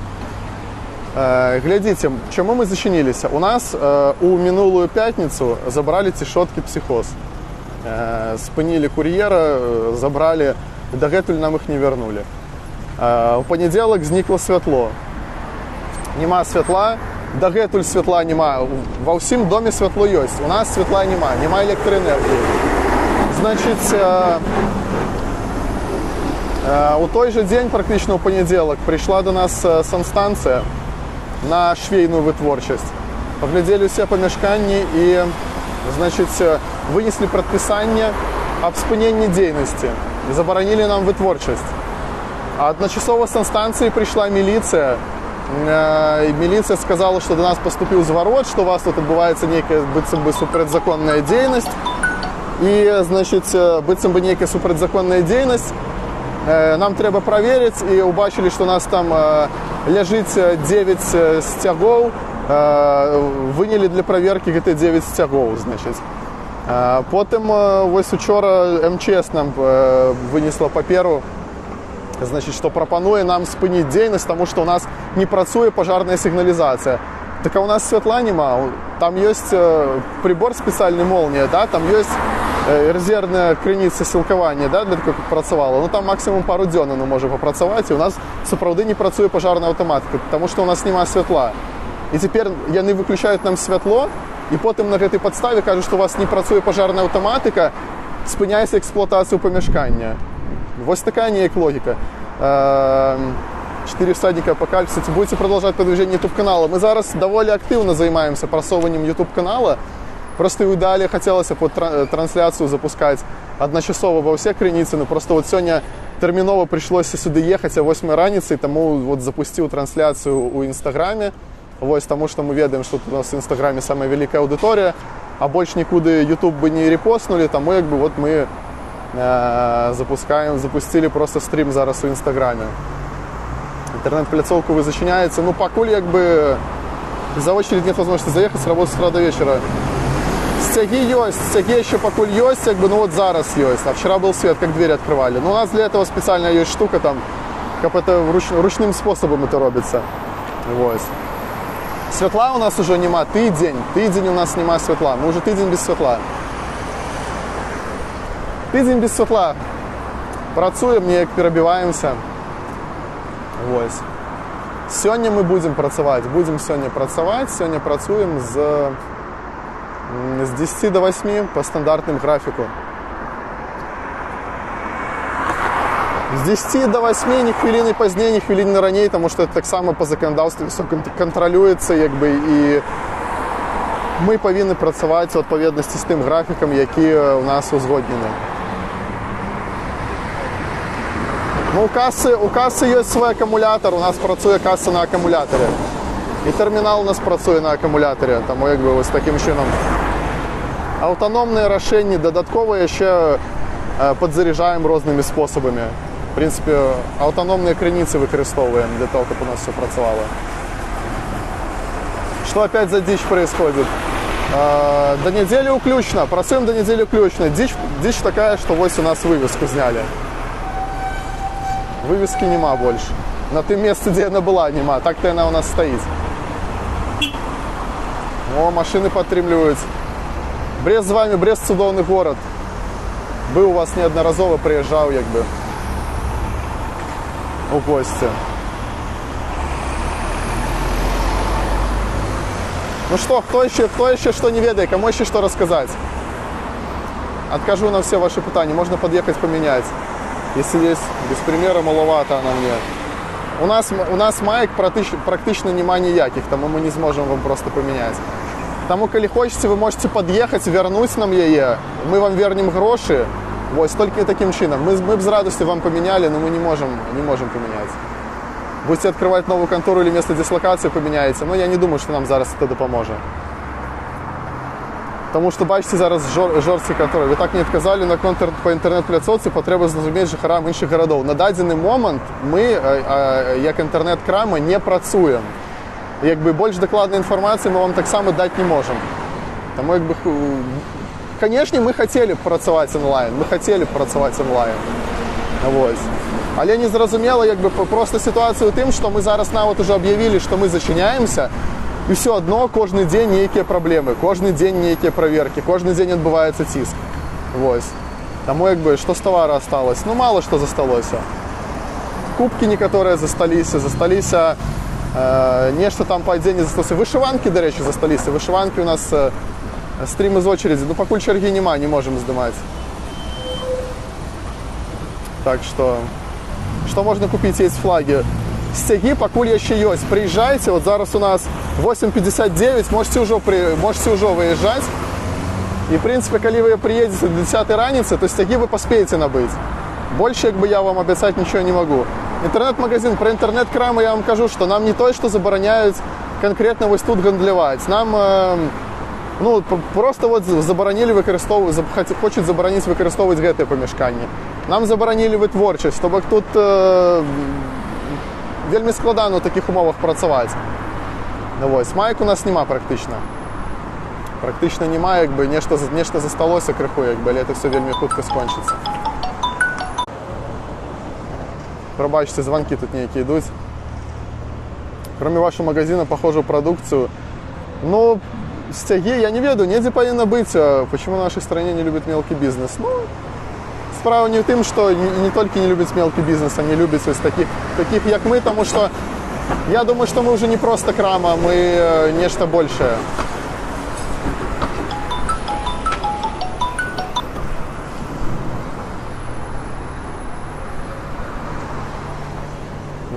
Глядзіце, чаму мы зачыніліся? У нас у мінулую пятніцу забралі цішоткі «Психоз». Спынілі кур'ера, забралі, дагэтуль нам іх не вярнулі. У панядзелак знікла святло. Няма святла, дагэтуль святла няма. Ва ўсім доме святло ёсць. У нас святла няма, няма электраэнергіі. Значыць, у той жа дзень, практычна ў панядзелак, прыйшла до нас санстанцыя на швейную вытворчасць. Паглядзелі ўсе памяшканні і, значыць, вынеслі прадпісанне аб спыненні дзейнасці і забаранілі нам вытворчасць. А адначасова з санстанцыі прыйшла міліцыя. Міліцыя сказала, што да нас паступіў зварот, што у вас тут адбываецца нейкая быццам бы супрацьзаконная дзейнасць. І, значыць, быццам бы нейкая супрацьзаконная дзейнасць. Нам трэба праверыць, і ўбачылі, што у нас там ляжыць 9 сцягоў. Вынялі для праверкі гэтыя 9 сцягоў, значыць. Потым вось учора МЧС нам вынесла паперу, значыць, што прапануе нам спыніць дзейнасць, таму што ў нас не працуе пажарная сігналізацыя. Так а у нас святла няма, там ёсць прибор спецыяльны «Молния», да, там ёсць резервная крыніца сілкавання, да, для такого, каб працавала. Ну, там максимум пару дзён оно можа папрацаваць, і у нас сапраўды не працуе пажарная аўтаматыка, таму што у нас няма святла. І цяпер яны выключаюць нам святло, і потым на гэтай падставе кажуць, што у вас не працуе пажарная аўтаматыка, спыняецца эксплуатацыю памяшкання. Вось такая неяк логіка. «Четыре всадника апокалипсиса». Будете продолжать продвижение YouTube-канала? Мы зараз даволі актыўна займаемся прасоўваннем YouTube-канала. Просто і ў ідэале хацелася б вот трансляцыю запускаць адначасова ва ўсе крыніцы, но просто вот сёння тэрмінова прыйшлося сюды ехаць а 8 раніцы, таму вот запусціў трансляцыю ў Інстаграме. Вось, таму што мы ведаем, што тут у нас в Інстаграме самая вялікая аўдыторыя, а больш нікуды YouTube бы не рэпостнулі, таму як бы вот мы запусцілі просто стрим зараз у Інстаграме. Интернет-пляцоўку вы зачыняеце. Ну, пакуль як бы за очередь нет возможности заехать, работать с утра до вечера. Сцягі ёсць, сцягі яшчэ пакуль ёсць, як бы, ну вот зараз ёсць. А вчера был свет, как дверь открывали. Но у нас для этого специально есть штука там, как это ручным способом это робится. Вось. Святла у нас уже нема тыдзень. Тыдзень у нас нема святла. Мы уже тыдзень без святла. Тыдзень без святла. Працуем, неяк перабіваемся. Вось. Сёння мы будзем працаваць. Будзем сёння працаваць. Сёння працуем з 10 до 8 по стандартным графіку. З 10 до 8, ні хвіліны пазней, ні хвіліны раней, таму што это таксама па заканадаўстве всё кантралюецца, як бы, і мы павінны працаваць у адпаведнасці з тым графікам, які у нас узгоднены. Ну, у касы ёсць свой акумулятар, у нас працуе каса на акумулятары. І тэрмінал у нас працуе на акумулятары, таму як бы вось такім чынам. Аўтаномныя рашэнні дадаткова яшчэ падзаряджаем рознымі спосабамі. В принципе, аўтаномныя крыніцы выкарыстоўваем для того, каб у нас всё працавала. Что опять за дичь происходит? До недели уключно. Працуем до недели уключно. Дичь такая, что вось у нас вывеску сняли. Вывески нема больше. На тым месцы, дзе яна была, нема. Так-то яна у нас стаіць. О, машины падтрымліваюць. Брест з вами, Брест цудоўны горад. Быў у вас неаднаразова, прыязджаў, як бы, у госці. Ну что, кто еще что не ведает, кому еще что рассказать? Откажу на все ваши пытания, можно подъехать поменять. Если есть, без примера маловато она мне. У нас маек практично нема ніяких, тому мы не сможем вам просто поменять. Тому, коли хочете, вы можете подъехать, вернуть нам яе, мы вам вернем гроши. Вось, только таким чином. Мы б з радостью вам поменяли, но мы не можем поменять. Будете открывать новую контору или место дислокации, поменяете. Но я не думаю, что нам зараз это допоможет. Тому что, бачите, зараз жорсткий контроль. Вы так не отказали на контр по інтернет-пляцоўцы, патрэба зразумець жыхарам іншых гарадоў. На дадзены момант мы, як інтэрнэт-крама, не працуем. Якби больш дакладнай інфармацыі мы вам таксама даць не можам. Таму, якби, канешне, мы хацелі б працаваць онлайн, мы хацелі б працаваць онлайн. Вось. Але незразумела, якби, просто сітуацыя ў тым, што мы зараз нават ужо аб'явілі, што мы зачыняемся, і ўсё адно кожны дзень нейкія праблемы, кожны дзень нейкія праверкі, кожны дзень адбываецца ціск. Вось. Таму, якби, што з тавара осталось? Ну, мала што засталося. Кубкі некаторыя засталіся, засталіся, нешта там па адзенні засталося. Вышыванкі, дарэчы, засталіся. Вышыванкі у нас, стрим из очереди. Ну, пакуль чаргі няма, не можем здымаць. Так что, что можно купить? Есть флаги. Сцягі пакуль яшчэ ёсць. Прыязджайце, вот зараз у нас 8:59, можете ўжо выезжаць. І, в принципе, калі вы прыедзеце до 10 раніцы, то сцягі вы паспееце набыць. Больше, як бы, я вам абяцаць нічого не могу. Інтэрнэт-магазин, пра інтэрнэт-крамы я вам кажу, што нам не тое, што забараняюць канкрэтна вось тут гандляваць. Нам ну, просто вот забаранілі выкарыстоўваць, хочуць забараніць выкарыстоўваць гэтае памяшканне. Нам забаранілі вытворчасць, то бок тут вельмі складана ў такіх умовах працаваць. Ну, вось, маек у нас няма практычна. Практычна няма, як бы нешта засталося крыху, як бы, але это все вельмі хутка скончыцца. Прабачце, звонки тут нейкія ідуць. Кроме вашего магазина, похожую продукцию. Ну, сцягі, я не ведаю, недзе павінна быць. Почему в нашей стране не любят мелкий бизнес? Ну, справа не в тым, что не только не любят мелкий бизнес, они любят вось таких, як мы, потому что я думаю, что мы уже не просто крама, мы нечто большее.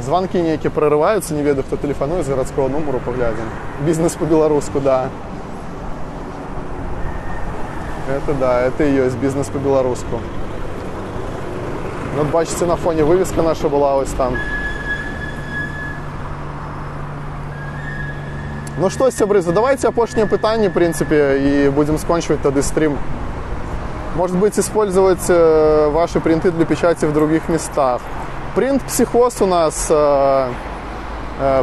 Звонки нейкія прорываются, не ведаю, хто тэлефануе, з гарадского нумару, паглядзім. Бизнес по-беларуску, да. Это да, это и есть бизнес по-беларуску. Вот бачыце, на фоне вывеска наша была ось там. Ну что, сябры, задавайте апошнія пытанні, в принципе, и будем скончваць тады стрим. Может быть, использовать ваши принты для печати в других местах. Принт-психоз у нас,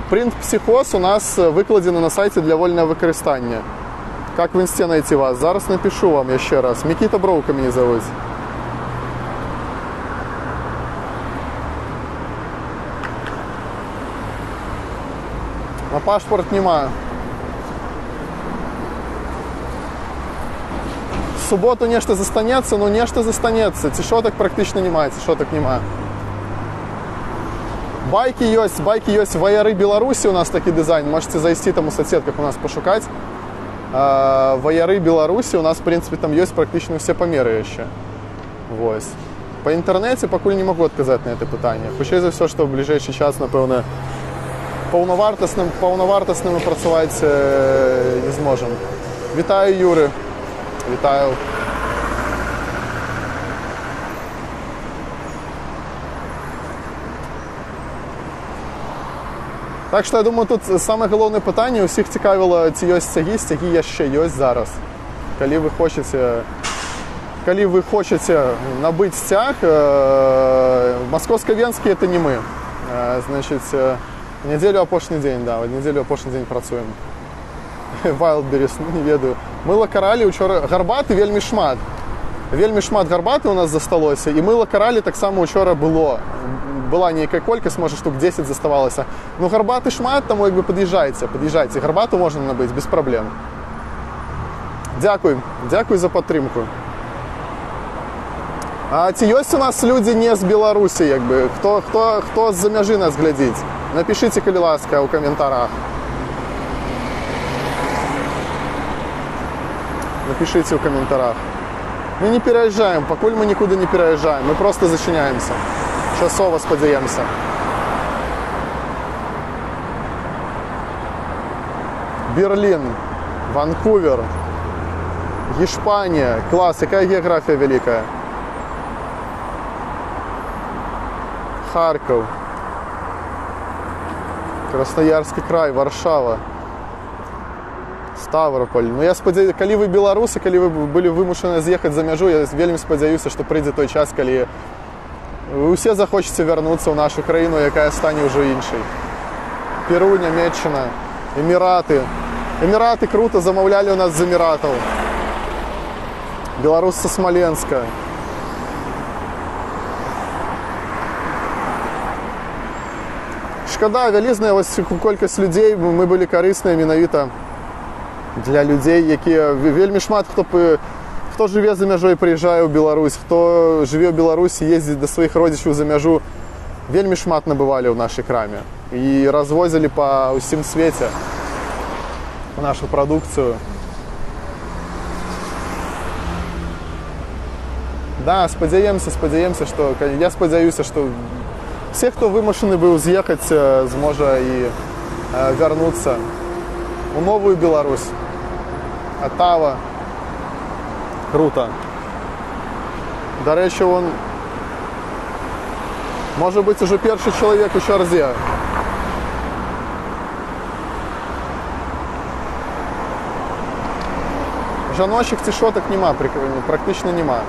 принт-психоз у нас выкладзены на сайте для вольнага выкарыстання. Как в инсте найти вас? Зараз напишу вам еще раз. Микита Броука меня зовут. На пашпорт нема. В субботу нешта застанецца, но нешта застанецца. Цішотак практычна няма, цішотак няма. Байки ёсць, байки ёсць. Ваяры Беларусі у нас такі дызайн. Можете зайсці там у соцсетках у нас пашукаць. Ваяры Беларусі у нас, в принципе, там ёсць практычна ўсе памеры яшчэ. Вось. Па інтэрнэце пакуль не магу адказаць на это пытанне. Хутчэй за ўсё, што ў бліжэйшы час, напэўна, паўнавартасным мы працаваць не зможам. Вітаю, Юры. Вітаю. Так што, я думаю, тут самае галоўнае пытанне ўсіх цікавіла, ці ёсць сцягі, сцягі яшчэ ёсць зараз. Калі вы хочаце набыць сцяг, маскоўска-венскі это не мы. Значыць, нядзелю апошні дзень, да, нядзелю апошні дзень працуем. Wildberries, ну, не ведаю. Мыла каралі учора, гарбаты вельмі шмат. Вельмі шмат гарбаты у нас засталося, і мыла каралі таксама учора было. Была нейкая колькасць, можа, штук 10 заставалася. Ну, гарбаты шмат, таму якби пад'язджайце, пад'язджайце. Гарбату можна набыць без праблем. Дзякуй, дзякуй за падтрымку. А ці ёсць у нас людзі не з Беларусі, як бы? Хто з-за мяжы нас глядзіць? Напішыце, калі ласка, у каментарах. Напишите в комментариях. Мы не переезжаем, пакуль мы никуда не переезжаем, мы просто зачиняемся. Часово спадзяемся. Берлин, Ванкувер, Испания. Класс, какая география великая. Харьков, Красноярский край, Варшава. Ставрополь. Ну, я спадзяюся, калі вы беларусы, калі вы былі вымушаны з'ехаць за мяжу, я вельмі спадзяюся, што прыйдзе той час, калі вы ўсе захочаце вярнуцца ў нашу краіну, якая стане ўжо іншай. Перу, Нямеччына, Эміраты. Эміраты круто, замаўлялі ў нас з Эміратаў. Беларус са Смаленска. Шкада, вялізная вось колькасць людзей, мы былі карысныя менавіта для людзей, якія вельмі шмат хто жыве за мяжой, прыязджае ў Беларусь, хто жыве ў Беларусі, ездзіць да сваіх родзічаў за мяжу, вельмі шмат набывалі ў нашай краме і развозілі па ўсім свеце нашу прадукцыю. Да, спадзяемся, спадзяемся, што, я спадзяюся, што все, хто вымушаны быў з'ехаць, зможа і вярнуцца у новую Беларусь. Оттава. Круто. Дарэчы, он Можа быць, ужо першы чалавек у чарзе. Жаночых цішотак няма, практычна няма.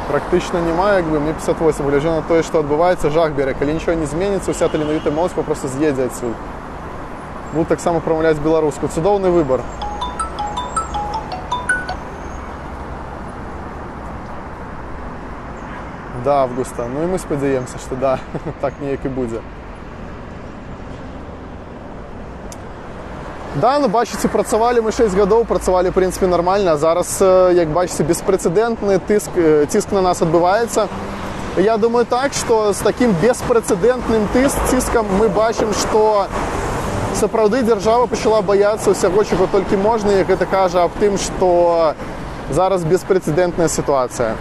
Практычна няма, якбы, мне 58, гляджу на тое, што адбываецца, жах бярэ. Калі нічога не зменіцца, уся таленавітая моладзь папросту з'едзе адсюль. Буду таксама прамаўляць беларуску. Цудоўны выбар. Да августа. Ну і мы спадзяемся, што да, так неяк і будзе. Да, ну бачыце, працавалі мы 6 гадоў, працавалі, в прынцыпе, нармальна, а зараз, як бачыце, беспрэцэдэнтны ціск на нас адбываецца. Я думаю так, што з такім беспрэцэдэнтным ціскам мы бачым, што сапраўды дзяржава пачала баяцца ўсяго, чаго толькі можна, і гэта кажа аб тым, што зараз беспрэцэдэнтная сітуацыя.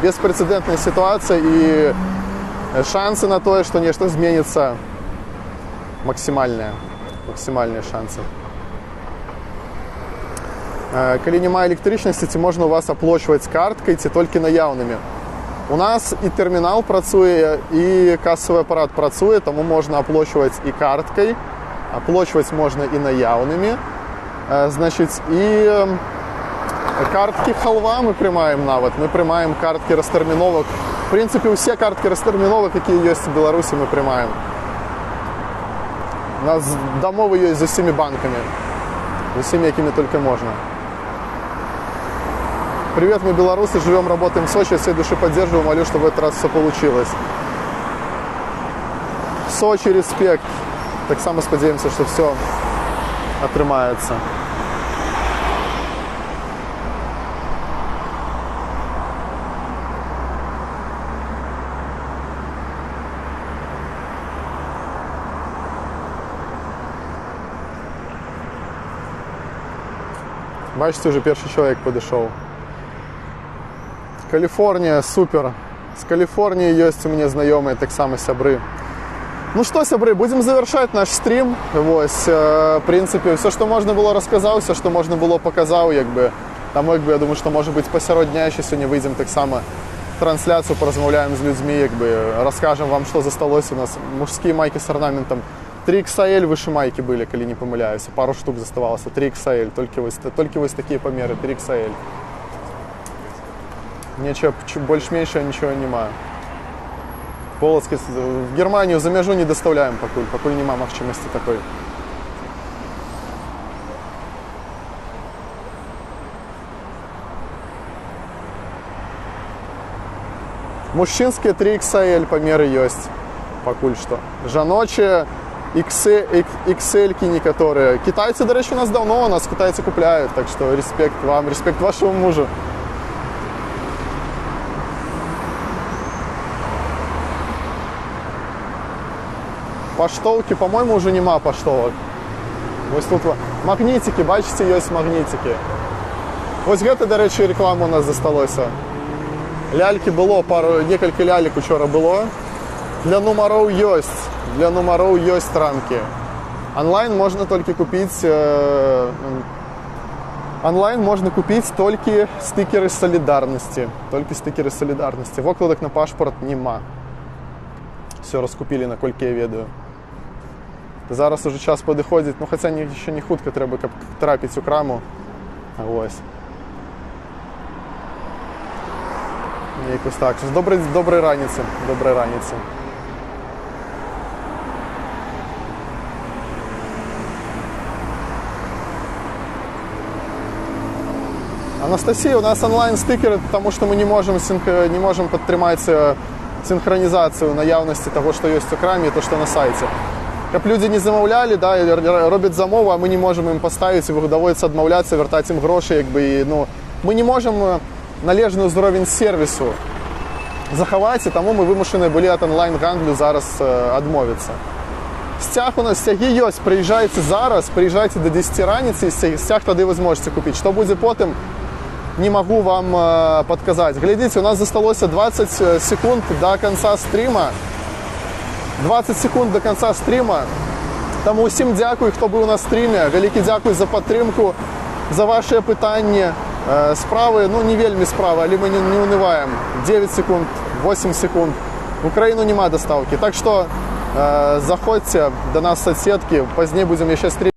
Беспрэцэдэнтная сітуацыя і шансы на тое, што нешта зменіцца, максімальныя. Максімальныя шансы. Калі няма электрычнасці, ці можна у вас аплочваць карткай, ці толькі наяўнымі? У нас і тэрмінал працуе, і касавы апарат працуе, таму можна аплочваць і карткай, аплочваць можна і наяўнымі. Значыць, і карткі халва мы прымаем нават, мы прымаем карткі растэрміновак. В прынцыпе, усе карткі растэрміновак, якія ёсць у Беларусі, мы прымаем. У нас дамовы ёсць з усімі банкамі, з усімі, якімі толькі можна. Привет, мы белорусы, живем, работаем в Сочи, всей души поддерживаю, молю, чтобы в этот раз все получилось. Сочи, респект. Так само спадзяемся, что все атрымаецца. Бачыце, уже першы чалавек падышоў. Каліфорнія, супер. З Каліфорніі ёсць у мяне знаёмыя, таксама сябры. Ну што, сябры, будзем завяршаць наш стрім. Вось, в прынцыпе, ўсё, што можна было, расказаў, усё, што можна было, паказаў, якбы. Таму, якбы, я думаю, што, можа быць, пасярод дня яшчэ сёння выйдзем таксама трансляцыю, паразмаўляем з людзьмі, якбы, раскажам вам, што засталося у нас. Мужскія майкі з арнаментам. 3 XL выше майки были, калі не памыляюся. Пару штук заставалось. 3 XL. Толькі вось такія памеры. 3 XL. Нічого, больш-менш нічого нема. Полоцкі, в Германію за мяжу не доставляем пакуль. Пакуль нема магчымасці такой. Мужчынскія 3 XL памеры ёсць пакуль што. Жаночыя XL-ки некоторые. Китайцы, до речи, у нас давно, у нас китайцы купляют, так что респект вам, респект вашему мужу. Паштоўкі, по-моему, уже нема паштовак. Вось тут магнітики, бачите, ёсць магнітики. Вось гэта, до речи, реклама у нас засталося. Ляльки было, некалькі лялек учора было. Для нумароў ёсць. Для нумароў ёсць рамкі. Онлайн можна толькі купіць, онлайн можна купіць толькі стыкеры солідарнасці. Толькі стыкеры солідарнасці. Вокладак на пашпарт нема. Всё раскупілі, наколькі я ведаю. Зараз уже час падыходзіць, ну хаця яшчэ не хутка, трэба, каб трапіць у краму. Вось. Якось так. Добрай раніцы. Добрай раніцы. Анастасия, у нас онлайн-стикеры, потому что мы не можем подтрымать синхронизацию наявности того, что есть у краме, и то, что на сайте. Каб люди не замовляли, да, и робят замову, а мы не можем им поставить, и доводится отмовляться, вертать им гроши, якби, и, ну, мы не можем належны ўзровень сервісу захаваць, і таму мы вымушаны былі ад онлайн-гандлю зараз адмовіцца. Сцяг у нас, сцягі ёсць, прыязджайце зараз, прыязджайце да 10 раніцы, і сцяг тады вы зможаце купіць. Што будзе потым, не магу вам падказаць. Глядзіце, у нас засталося 20 секунд до конца стрыма. 20 секунд до конца стрыма. Таму усім дзякуй, хто быў на стрыме. Вялікі дзякуй за падтрымку, за вашыя пытанні. Справы, ну, не вельмі справы, але мы не унываем. 9 секунд, 8 секунд. В Украину няма дастаўкі. Так что заходзьце да нас в соцсетки, пазней будзем яшчэ стрыміць.